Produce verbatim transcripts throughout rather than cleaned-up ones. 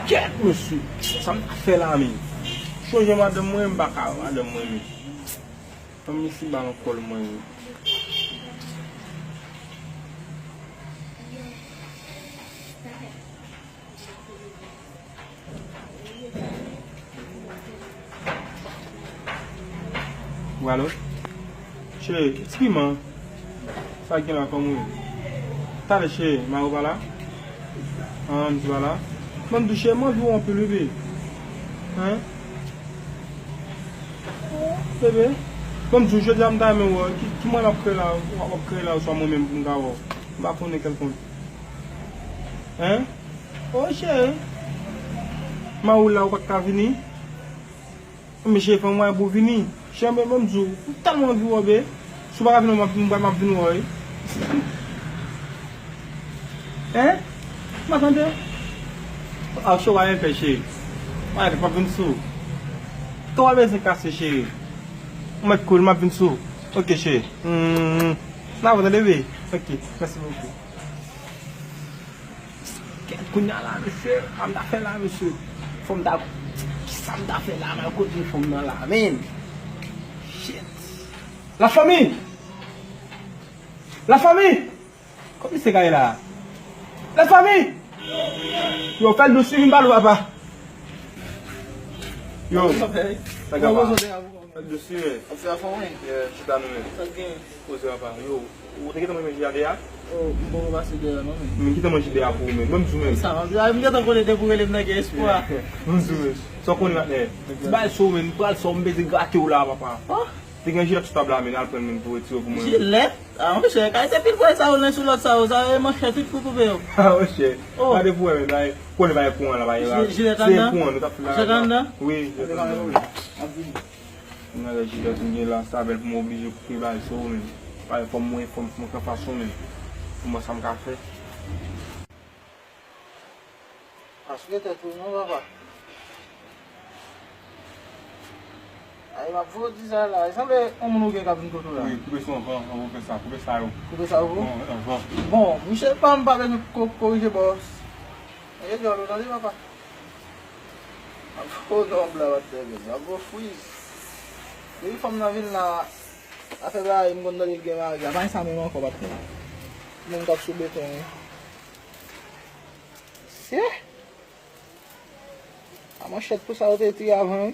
Kèt, mesye. Sa m ta fè la, men. Chonje madanm mwen, m pa ka wè madanm mwen, men. Fanm isi ba nan kòl mwen. Wi, alo? Cheri, ti piman. Sa k gen la, kòman w ye? Talè, cheri, mari w pa la? An, misye pa la? Ban m di w, cheri, m anvi w anpil, bebe. Hein? Bebe, ban m di w, jodi a m ta renmen wè w. Ki, ki mwen l ap kreye la? W ap kreye la, oswa mwen menm pou m ka wè w? M pa konnen kèlkonk. Hein? O, cheri. Mari w la, ou pa t ka vini? Men cheri, fè mwayen pou w vini. Cheri, men, ban m di w, m tèlman anvi wè w, be. Si w pa ka vini, m ap, m ap vin wè w, wi. Hein? M pa tande. A, cheri, w pa gen pè, cheri. W pa gen pè, m ap vin sou ou. Twa bezwen kase, cheri. Ou mèt koul, m ap vin sou ou. Ok, cheri. Hmm. N ap tande, be. Ok, mèsi bokou. Kèt, kounye a la, mesye, sa m ta fè la, mesye. Fò m ta, kisa m ta fè la, m al kote fanm nan la, men. Shit. Lafanmi! Lafanmi! Kòman misye ka ye la? Lafanmi! Yo, fè l dous, wi, vin pale, papa. Yo, sa ka va? Fè l dous, wi, men. Ap fè afè w, wi. Yeah, chita nou, men. Sa k gen? Koze, papa. Yo, ou te gentan manje jade a? Oh, m poko pase dèyè, non, men. Men ki te manje dèyè pou ou, men. Mwen, m sou, men. Sa, m, m gentan konnen depi w rele m nan gen espwa. Mwen, m sou, men. Sa w konnen la, men. Ti bagay sou, men. M pral sou, m bezwen grate w la, papa. Oh? Te gen jilèt sou tab la, men. Al pran l, men, pou retire pou mwen. Jilèt? Ah, monchè, kalite pil pwèl sa yo, len sou lòt sa yo, sa yo e manchèt wi pou koupe yo. Ah, monchè. Oh. Gade pou wè, men, bay, konnen bay kouran la, bay la. Jilèt anndan? Se kouran, nou t ap fè la. Jilèt anndan? Wi, jilèt anndan. Ap vini. M nan lè jilèt m gen la, sa bèl pou m oblije koupe bay so, men. Bay fò m wè, fò m, fò m fè fason, men. Pou m wè sa m ka fè. Asire tèt ou non, papa. Ay, m ap voye w di sa la. E sanble yon moun ou gen k ap vin kote w la. Wi, koupe sa anvan, anvan w fè sa. Koupe sa yo. Koupe sa yo? Bon, anvan. Bon, misye pa m pa bezwen ko-, korije bòs. Mete dyòl ou tande, papa. M ap voye w nan yon blag atè, men. M ap voye w friz. Depi fanm nan vin la, afè bagay, m konn tande l gen mari. A pa gen sa menm ankò, patnè. Moun k ap sou beton, wi. Se. A manchèt pou sa yo te tire avan, wi.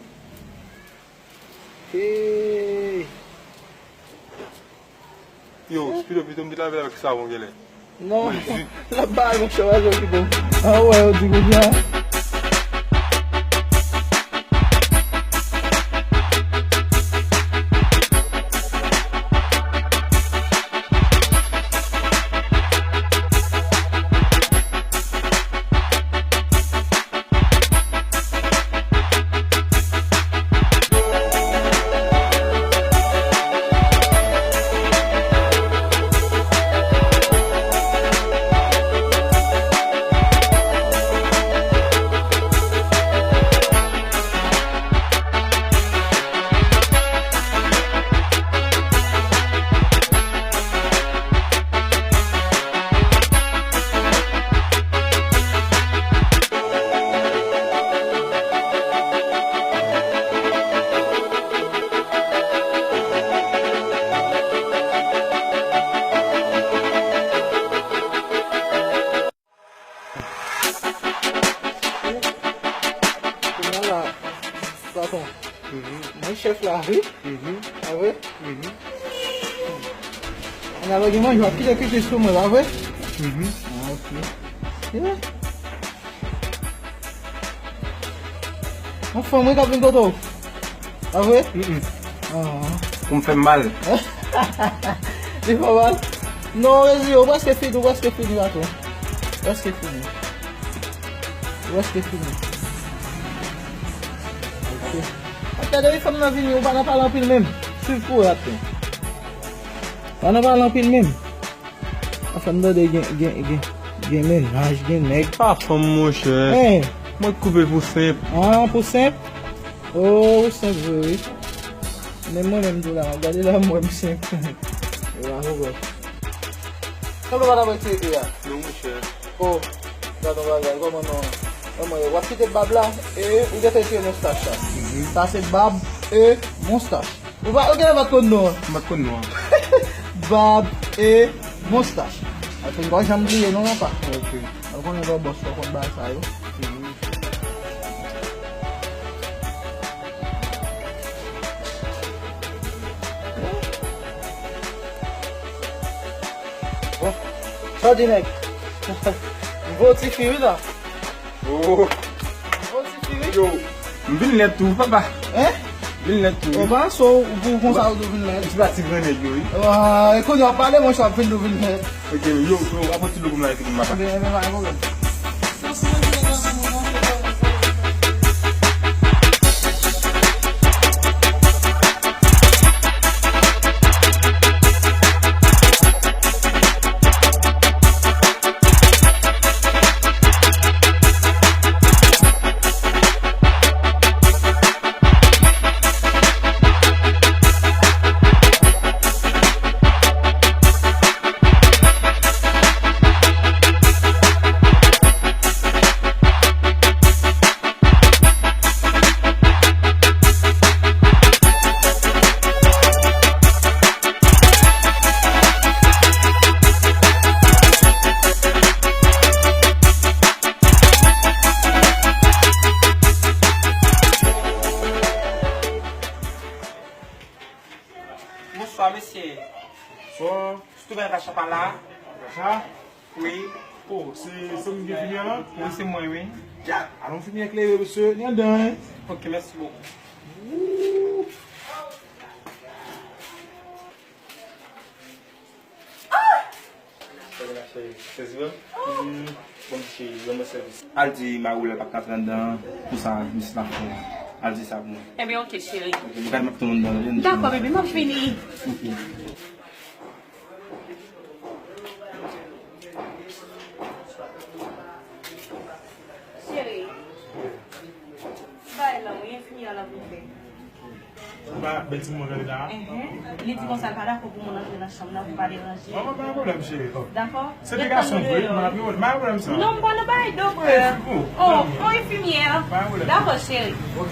Hey. Yo, Spido, pito m te lave l avèk savon genlè. Non. L ap bay, monchè, w a jwe ki bon. An, ou wè, yo di kounye a. Kounye a la, patwon. Mhm. Mwen chèf la, wi. Mhm. A vre? Mhm. Kounye a la, gen manje w ap kite kite sou mwen, pa vre? Mhm. Ah, ok. Yeah. Yon fanm wi k ap vin kote w. Pa vre? Mm, mm. Ah. Pou m fè m mal. Li fè w mal? Non, rezi, ou prèske fini, ou prèske fini, patwon. Prèske fini. Ou prèske fini. Ok. Patwon, depi fanm nan vini, ou pa nan pale anpil menm. Swiv pou w, patwon. Pa nan pale anpil menm. Sa m tande gen, gen, gen, gen mennaj, gen nèg. Pa fanm, monchè. Hein? Mwen koupe pou senp. Ah, pou senp? Oh, ou senp vre, wi. Men mwen menm tou la, gade la, mwen m senp. E la, ou wè. Sa w pa ta mete e a? Non, monchè. Oh, gade yon bagay, kòman non? Kòman, w ap kite bab la, e ou gentan retire moustache la. Mhm. Sa se bab e moustache. Ou pa, ou genlè pa t konn non an. M pa t konn non an. Bab e moustache. Al fè n pa janm bliye non, papa. Ok. Al konnen lè w bòs, fò w konn bagay sa yo. Mhm. Bon. Sa w di, nèg? M vo ti fi, wi, la. Oh. M vo ti fi, wi. Yo, m vin lèd tou, papa. Hein? Vin lèd tou, wi. Ou pa so, ou pou konsa ou tou vin lèd. Ti pati gran nèg yo, wi. Ah, e kounye a w ap pale, monchè, w ap vin tou vin lèd. Ok, yo, yo, apòt ti dlo pou m la, epi m papa. Ebyen, ebyen, pa gen pwoblèm. Bonswa, mesye. Bonswa. Sitou bay Racha pa la? Racha? Wi. Oh, se, se ou ki gen fimyè la? Wi, se mwen, wi. Djab, alon fimyè klere, mesye. Li anndan, wi. Ok, mèsi bokou. Sezi menm? Bon, cheri, rann mwen sèvis. Al di mari w la l pa ka antre anndan an, konsa, misis la fè. Al di sa pou mwen. Ebyen, ok, cheri. Ok, m gade m ap tann anndan, tande? Dakò, bebe, m ap vini. Ok. Cheri, bay la, wi, enfimyè a la pou fè. Ou pa bèl timoun gade la? Enhen. Li di konsa, l pa dakò pou moun antre nan chanm nan, pou pa deranje. Bon, bon, pa gen pwoblèm, cheri. Dakò? Se te gason vre, m pa gen pwoblèm sa. Non, m pa nan bagay dòk. Oh, oh, enfimyè. Pa gen pwoblèm. Dakò, cheri. Ok.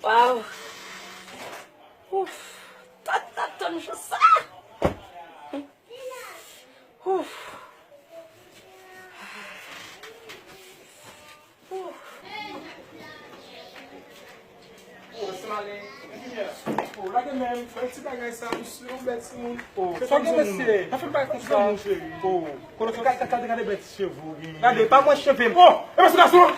Waw. Ouf. Tann, tann, tann jou sa. Ouf. Ouf. Oh, se malen. Oh, lage men, fè ti bagay sa, misye, yon bèl timoun. Oh, sa gen mesye. Pa fè bagay konsa. Oh, kote fè gade, gade, gade bèl cheve ou gen. Gade, pa mwen cheve m. Oh, e pa se gason.